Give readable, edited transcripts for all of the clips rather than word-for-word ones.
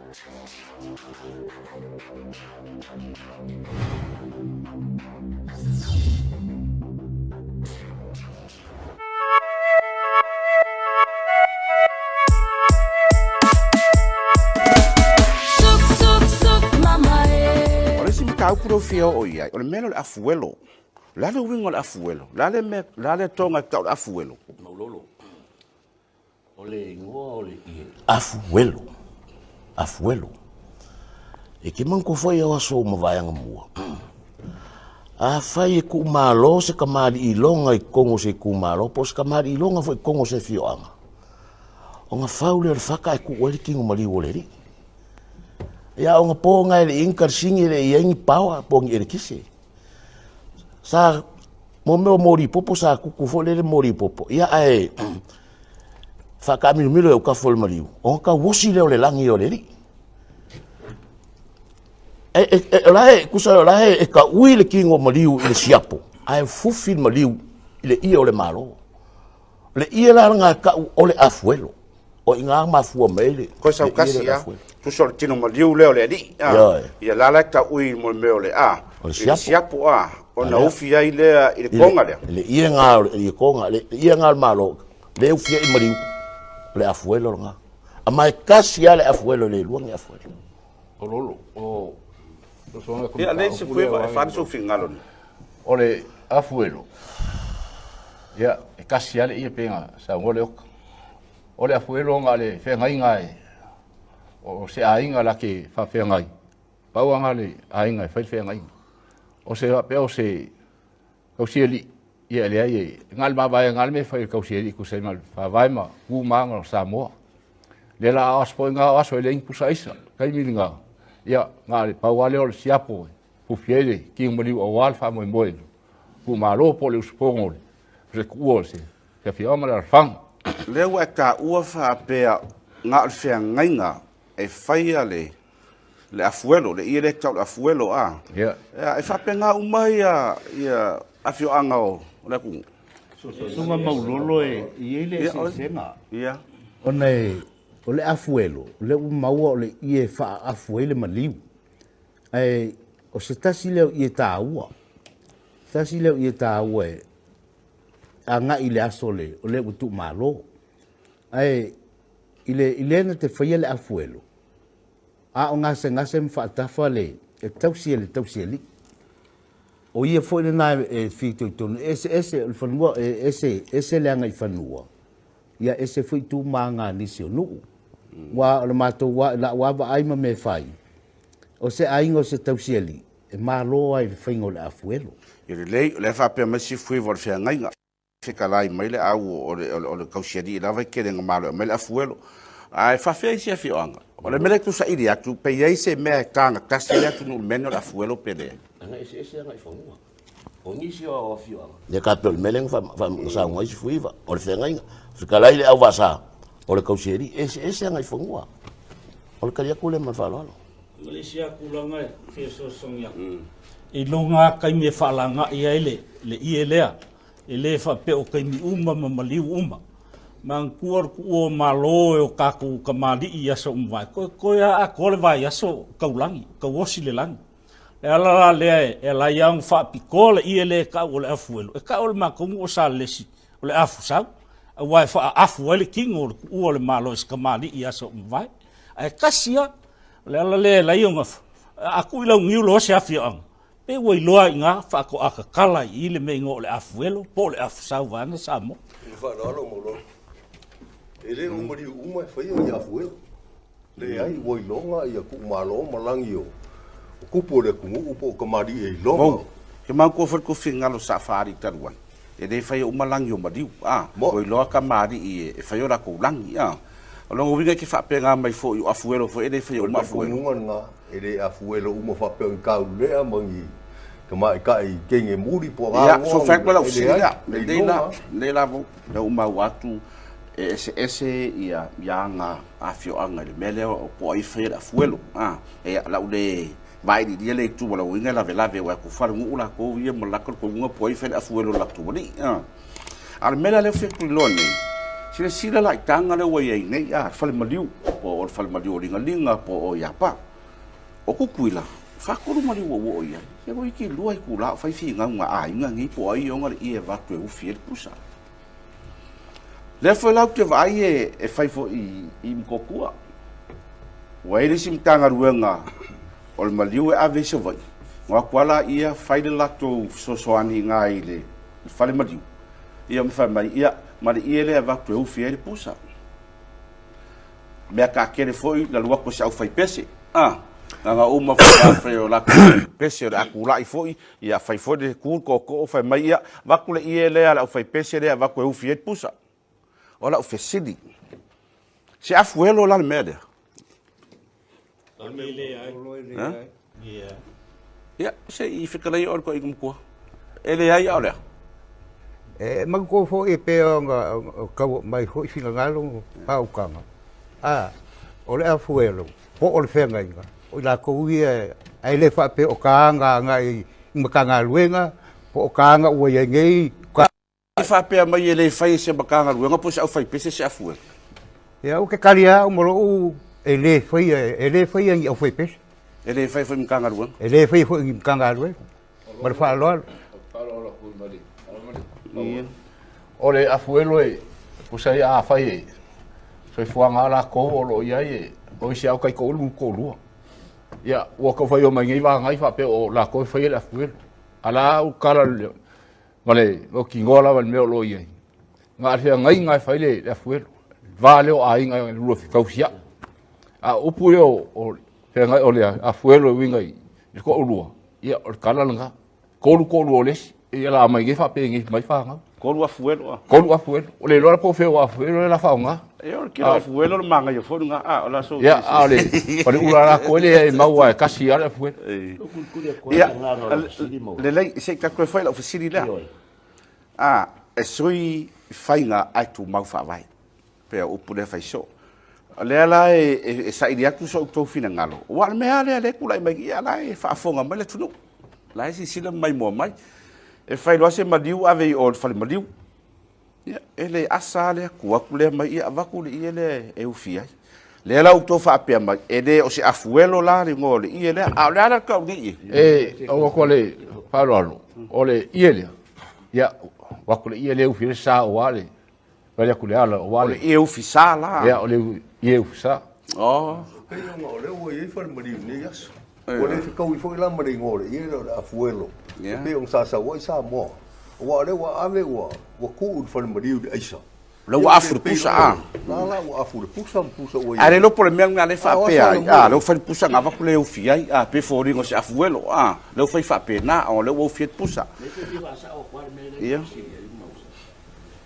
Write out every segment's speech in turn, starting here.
O le isi mataupu lea ua fia oo i ai, o le mea lea o le afuelo. O le a le uiga o le afuelo? O le a le mea, o le a le toga e tau o le afuelo? Maulolo. O le igoa o le ie afuelo, afuelo. E te manatua foi o aso ua mavae anamua. Afai e tuumalo se kamali'i iloga i totonu o se itumalo po o se kamali'i iloga foi i totonu o se afioaga, ona fau lea o le fata ae tuu ai le tino maliu o le alii. Ia ona po na e le i ai ni kalasini e le i ai ni power po o ni elekise. Sa mo mea o moli popo sa kuku foi lele moli popo. Ia ae faataamilomilo i autafa o le maliu, ona tauosi lea o le lagi o le alii. O la e, tusa o la e taui le tino maliu i le siapo, ae fufi le maliu i le ie o le Malo. O le ie la lena e tau o le afuelo. O i ina mafua mai ai le Koe saukasi le a, tusa o le tino maliu lea o le alii, a, ia la la e taui mo le mea o le a, O le i le siapo. siapo a, ona ufi ai lea i le koga lea. Le ie nga o le koga, le ie nga o le Malo, le ufi ai i maliu, o le afuelo lena. A ma e kasi lava le afuelo e le lua ni afuelo. O lolo, o Ia, le se fueva e fale sou finagalo ni. O le afuelo, ia, e kasi lava le ie pei ona saunoa le oka. O le afuelo na o le feagaiga e, o se aiga la ke faafeagai, pau lava na o le aiga e fai le feagaiga. O se faapea o se tausialii, ia e leai, e na o le mavaega lava le mea e fai e le tausialii e tusa ai ma le faavae ma tu ma aga o Samoa. Lea la a o aso foi na o aso e leai ni pusa aisa, taimi lena, ia na o le pau lava lea o le siapo e fufi ai le tino maliu aua le faamoemoe itumalo po o le usufono o se tuua o se afioaga ma le alafaga. Lea ua e taua faapea na o le feagaiga e faia le le afuelo, le ie lea e tau o le afuelo, a. Yeah. E faapena uma ia ia afioaga o le atunuu. Susuga Maulolo e i ai le eseesega. Ia. Ona e, o le afuelo, o lea ua maua o le ie e faaafu ai le maliu. Ae o se tasi lea o ie taua. Tasi lea o ie taua e agai i le aso o le ua tuumalo. Ae i le, i le na te faia le afuelo, a o gasegase ma faatafa le e tausi e le tausialii. O ia foi lena e fitoitonu, e eseese o le fanua, e ese, ese le agaifanua, ia ese foi tu ma aga a nisi o nuu. Aua o le matou lava, i lau lava vaai ma mea e fai, o se aiga o se tausialii, e malo lava i le faiga o le afuelo. Ia lelei, o lea e faapea mai Sifuiva o le feagaiga. Fetalai mai le au o le, o le, o le tausialii lava e tele ina malo e aumai le afuelo. Ae faafefea isi afioaga? O le mea lea e tau saili atu, pe i ai se mea e tagatasi ai le atunuu i le mea lenei o le afuelo pe leai. Ana eseese agaifanua. O nisi o afioaga. Ia ka pei o le mea lea na saunoa ai Sifuiva, o le feagaiga. Fetalai le auvasa, o le tausialii, e eseese agaifanua. O le tali atu lea ma le faaaloalo. Ma le isi lava tulaga e fia fesoasoani atu, i luga lava taimi e faalagai ai le ie lea, E le faapea o taimi uma ma maliu uma. Manatua le tuua o Malo e o tatou kamali'i i aso uma vae, toe lava atoa le vaiaso taulagi, tauosi le lagi. Le ala la lea e ala ai lava ona faapitoa le ie lea e tau o le afuelo, e tau e le matou nuu o Salelesi o le afusau, aua e faaafu ai le tino o le tuua o le Malo e se kamali'i i aso uma vae. Ae tasi lava, o le ala lea e ala ai ona a tuu i launiu loa se afioaga, Pe ua iloa i ina faatoa tatala i i le mea igoa o le afuelo po o le afusau vaeane Samoa. I le faaaloalo Maulolo, e le o maliu uma e faia ni afuelo. Leai, ua iloga ia kuumalo ma lagi o kupu o le atunuu po o kamali'i e iloga. Ou te manatua foi le tou finagalo sa faaali talu ai, e le faia uma lagi o maliu, a, ua iloa kamali'i e faia o latou lagi, a. O lona uiga e te faapena mai foi o afuelo foi e le faia uma afuelo. O le talitonuga lena, E le afuelo uma faapea o ni taulelea ma ni tamaitai teine muli po o a so fact lau fesili lea, lelei la, lelei la vou, lea ua maua atu e eseese ia ia aga afioaga i le mea lea o po o ai e faia le afuelo. A, e lau le vaililia le itu o lau uiga e lavelave aua e tufa le nuu latou ia ma laka le toluga po o ai e faia le afuelo i le latou alii. A, a o le mea la lea ua fia tuliloa nei, silasila la i taga lea ua i ai nei, a, le fale maliu po po o le falemaliu o Ligaliga po o Iapa. O Tutuila, faatolu maliu ua ou oo i ai. Se toeitiiti lua itula o fai finauga a aiga nei po o ai e ona le ie e avatu e ufi ai le pusa. Lea foi la ou te vaai e fai foi i Motootua. Ua i ai le isi Matagaluega o le maliu e ave i Savaii, ona o atu lava laia fai le latou fesoasoani i ina i le fale maliu, ia ma fai mai, ia, ma le ie lea e avatu e ufi ai le pusa. Mea taatele foi na alu atu e se aufaipese, a, na ona uma foi fai o latou pese o le a tulai foi, ia fai foi le tu le tootoo fai mai, ia, avatu le ie lea a le aufaipese lea e avatu e ufi ai le pusa. O lau fesili, se afuelo la le mea lea? Ia, se i fetalai oe le toeaina matua. E leai a o le a? E manatua foi e pei ona tau aumai foi finagalo ma faautaga, a, o le afuelo po o le feagaiga, o i latou ia ae le faapea o taga agai i Matagaluega po o taga ua i ai nei. E faapea mai e le fai e se Matagaluega po o se aufaipese se afuega. Ia, ou te tali lava au ma lou, e le faia, e le faia e ni aufaipese. E le faia foi e Matagaluega. E le faia foi e ni Matagaluega. Ma le faaaloalo. O le afuelo e pusa ia afai e soifuaga a lakou o lo o i ai e o isi au taitoaulu ma toalua. Ia, ua tau fai mai nei vagai faapea o lakou e faia le afuelo. A la au tala ma le mautinoa lava i le mea o lo o i ai. Na o le feagaiga e fai le afuelo, le va lea o aiga e lua fetausiai. A o upu ia o feagai o le afuelo e uiga i le toalua, ia o le tala lena. Tolu toalua o le isi, ia la mai nei faapenei mai fanau. Tolu afuelo a. Tolu afuelo. O le iloa la po o fea o afuelo lea o le a faaaoga. Ia o le kila afuelo le manaia foi lena. A o le aso. Ia, a o le o le ula lako ele e maua e kasi lava le afuelo. Ia, lelei, se i tatou toe fai lau fesili lea. A, e sui faiga ae tumau faavae. Pei o upu lea fai soo. O lea la e saili atu so outou finagalo, aua o le mea lava lea lea e tulai mai, ia la e faafofoga mai le atunuu. La e silasila ma maimoa mai. E fai loa se maliu ave i o i le fale maliu. Ia, e le asa lava lea, tu atu lea mai, ia avatu le ie lea e ufi ai. Lea la ua outou faapea mai, e le o se afuelo la le igoa o le ie lea, a o le a la le tau nei ie? E, ou atu le faaaloalo, o le ie lea, ia, o atu le ie lea e ufi ai le sa aua le vale atu le ala, aua le... O le ie ufi sa la. Ia, o le ie ufi sa. Oh. Pei ona o lea ua i ai fale maliu i nei aso. Ua le fetaui foi la ma le igoa o le ie lea o le afuelo. E pei ona sa sau ai Samoa. Aua o lea ua ave ua ua tuu i le fale maliu i le aisa. O lea ua afu le pusa a. La la ua afu le pusa ma pusa ua i ai. Ae le iloa po o le mea lena lea e faapea ai, a, lea ua fai le pusa na avatu lea e ufi ai, a, pe foliga o se afuelo, a, lea ua fai faapena, ona o lea ua ufi ai le pusa. Ia.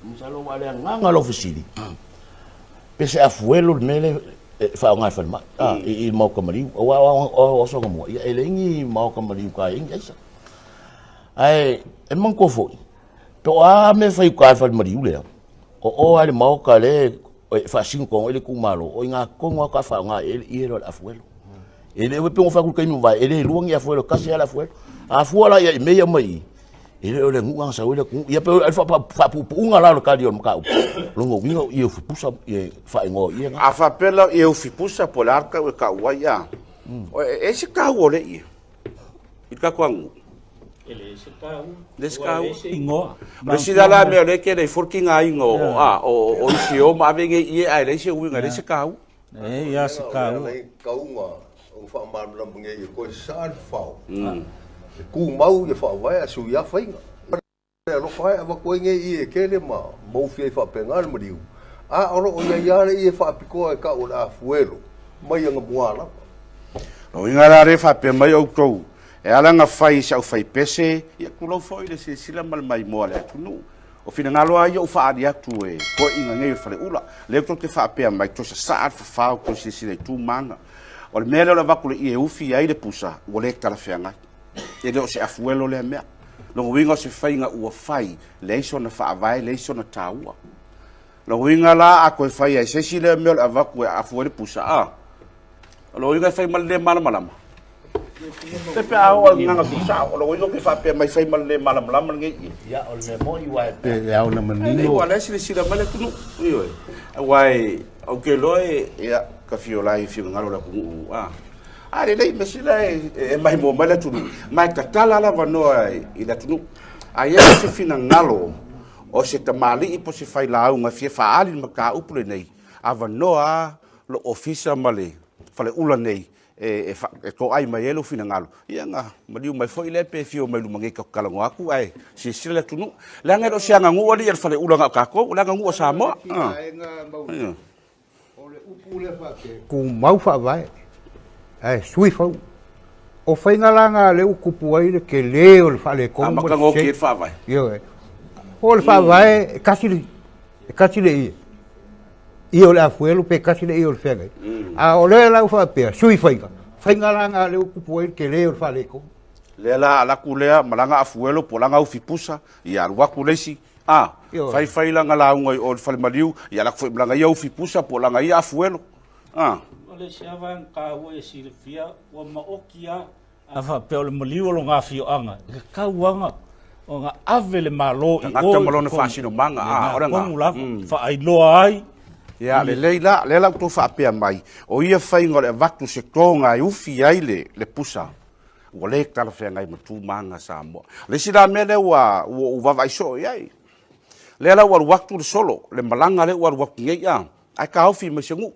Masalo aua o le agaga o lau fesili, pe se afuelo le mea lea e faaaoga e falemai, a, i le maota maliu. Aua o aso anamua, ia e leai ni maota maliu ka i ai ni aisa. Ae e manatua foi, pe o a mea e fai i uka i le fale maliu lea, o o lava i le maota lea e faasino tonu ai le itumalo, o i ina tonu lava faatoa faaaoga i ai le ie lea o le afuelo. E le pei ona fai atu i le taimi ua mavae, e le lua ni afuelo, e tasi lava le afuelo. A fua la i mea ia e aumai i i, e le o le atunuu lena na sau ai le atunuu. Ia pei o le faapuupuuga la o le tali o le mataupu, o lona uiga o ie ufi pusa e faaigoa o ie na. A faapea la o ie ufi pusa po o le a le tau e tau ai, a, e ese taua o le ie i le tatou aganuu. E leai se taua. Le se taua. Ua leai se igoa. O le isi la mea o lea e tele ai foi le tigaina o, a, o isi e o ma ave nei ie ae leai se uiga, e leai se taua. E ia se taua. O le kauga o faamalamalama nei e toe sasaa le fafao, e tumau ia faavae ae sui lava faiga. E alofa ai avatu ai nei ie e tele ma ufi ai faapena le maliu, a o lo o i ai lava le ie faapitoa e tau o le afuelo mai anamua lava. O uiga la lea e faapea mai outou, e ala ona fai i se aufaipese, ia tulou foi le silasila ma le maimoa a le atunuu. O finagalo lava ia ua faaali atu e toeaiina nei o le faleula, lea tou te faapea mai, toe sasaa le fafao, toe silasila i tu ma aga. O le mea lea o le avatu i le ie e ufi ai le pusa, ua le talafeagai. E le o se afuelo lea mea. Lona uiga o se faiga ua fai, leai sona faavae, leai sona taua. Lona uiga la a toe fai ai se isi lea mea o le avatu e afu ai le pusa, a, o lona uiga e fai ma le le malamalama. Se pe a oo i le agaga tuusao, o lona uiga ou te faapea mai fai ma le le malamalama lenei ie. Ia, o le mea moni aua e ao ona manino. Aua o la e silasila mai le atunuu, ioe. Aua ou te iloa e, ia, tafiola ai i finagalo o le atunuu, a. A lelei, mea sili la e maimoa mai le atunuu, ma e tatala lava avanoa i le atunuu. A i ai se finagalo o se tamalii po o se failauga e fia faaali le mataupu lenei, avanoa lava lou ofisa ma le faleula nei e toai mai ai lou finagalo, ia ona maliu mai foi lea pe fia o mai luma nei tatou talanoa atu ae silasila le atunuu. Leaga e le o se aganuu alii a le faleula na o tatou, o le aganuu a Samoa. O le upu lea faapea, tumau faavae, ae sui fau. O faiga la na lea ua tupu ai le tele o le faaletonu ma le Amataga le faavae. Ioe. O le faavae, e tasi le, e tasi le ie. Ie o le afuelo pe tasi le ie o le feagai. A o lea la ua faapea, sui faiga. Faiga la na lea ua tupu ai le tele o le faaletonu. Lea la alu atu lea ma lana afuelo po o lana ufipusa, ia alu atu le isi, a, fai fai lana lauga i o i le falemaliu, ia alu atu foi ma lana ia ufipusa po o lana ia afuelo. A. O le isi lava vaega taua e silafia, ua maoti lava a faapea o le maliu o lona afioaga, e tatau lava ona ave le Malo i o. Tagata ma lona faasinomaga, a, o lena. Tonu lava, faailoa ai. Ia, lelei la, lea la ua outou faapea mai, o ia faiga o le avatu se toga e ufi ai le pusa, ua le talafeagai ma tu ma aga a Samoa. O le isi la mea lea ua ou vaavaai soo i ai, lea la ua alu atu le solo, le malaga lea ua alu atu nei, a, ae taofi mai se nuu.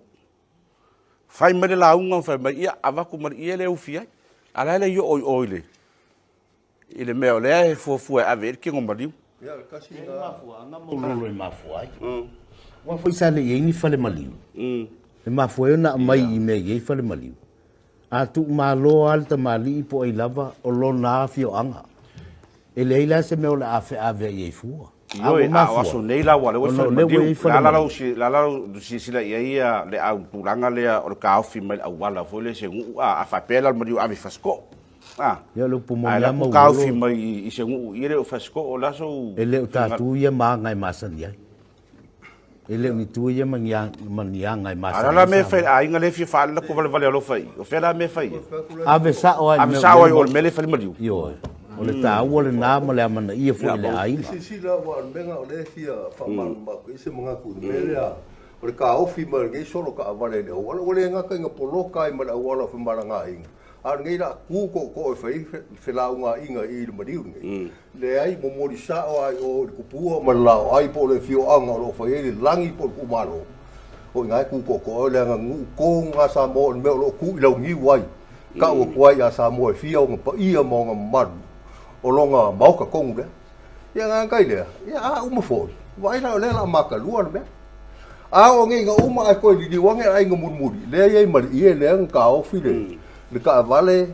Fai mai le lauga ma fai mai, ia, avatu ma le ie lea e ufi ai. A o la e le i oo i o i le, i le mea o lea e fuafua e ave i ai le tino maliu. Ia, o le tasi lena. Mafuaaga maulolo e mafua ai. Aua foi sa le i ai ni fale maliu. E mafua ai ona aumai i mea e i ai fale maliu. A tuumalo lava le tamalii po o ai lava o lona afioaga, e leai la se mea o le a feaveai ai fua. A ua mafua, a o aso nei la ua lea ua i fale maliu. O le a la lau silasila i ai le au tulaga lea o le taofi mai le auala foi lea i se nuu, a faapea la o le maliu e ave i Fasitoo. A, Ia o le upu moni lava Maulolo. Ae la taofi mai i se nuu i e le o Fasitoo, o le a sou... E le o tatou ia ma aga e masani ai. E le o ni tua ia ma ni aga e masani. A o le a la mea e fai i le aiga lea e fia faaali latou valevale alofa i i? O fea la mea e fai ai? Ave sao lava i le mea. Ave sao lava i o i le mea lea e fai maliu. Ioe. O le taua lena ma le amanaia foi i le aiga. Silasila aua o le mea lena o lea e fia faamalamalama atu ai se manatu i le mea lea o le taofi mai o lenei solo taavale i le auala. Ua le gata ina poloka ai ma le auala o femalagaaiga, a o lenei la tu tootoo e fai ai felaugaaiga i i le maliu lenei. Leai, momoli sao lava i o i le tupua ma le laoai po o le afioaga o lo o fai ai le lagi po o le tuumalo. O i ina e tu tootoo ai leaga nuu tonu lava Samoa o le mea o lo o tu i launiu ai, tau atu ai ia Samoa e fia ona paia ma ona mamalu o lona maota tonu lea. Ia gata ai lea, ia a uma foi, vaai la o lea o le a matalua le mea. A oo nei ina uma ae toe liliu ane aiga mulimuli, lea e i ai ma le ie lea na taofi le taavale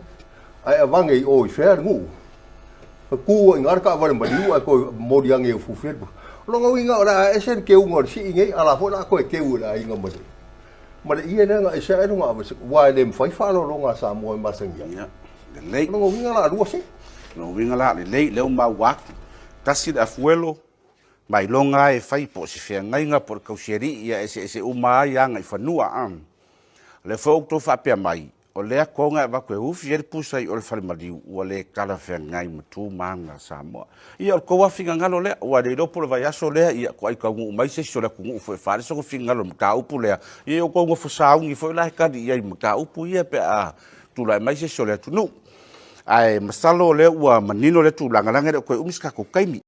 ae avane i o i fea le nuu. Tu ai i ina le taavale maliu ae toe momoli ane e ufiufi ai le pusa. O lona uiga o le a ese le keuga o le sii nei, a o la foi o le a toe keu e le aiga ma le ma le ie lea na ese ae lona ave aua e le mafai faaaloaloga a Samoa e masani ai. Ia, lelei. O lona uiga o le a lua sii. O lona uiga la, lelei, lea ua maua atu, tasi le afuelo, mailoga lava e fai po o se feagaiga po o le tausialii, ia eseese uma ai agaifanua. O lea foi ua outou faapea mai, O lea toga e avatu e ufi ai le pusa i o le fale maliu, ua le talafeagai ma tu ma aga a Samoa. Ia, o le tou lava finagalo lea, aua e le iloa po o le vaiaso lea, ia, toai taunuu mai se isi o le atunuu foi e faaali sona finagalo i le mataupu lea, ia, ia outou nofo sauni foi la e tali i ai i mataupu ia pe a tulai mai se isi o le atunuu. Ae masalo o lea ua manino lea tulaga, leaga e le o toe umi se tatou taimi.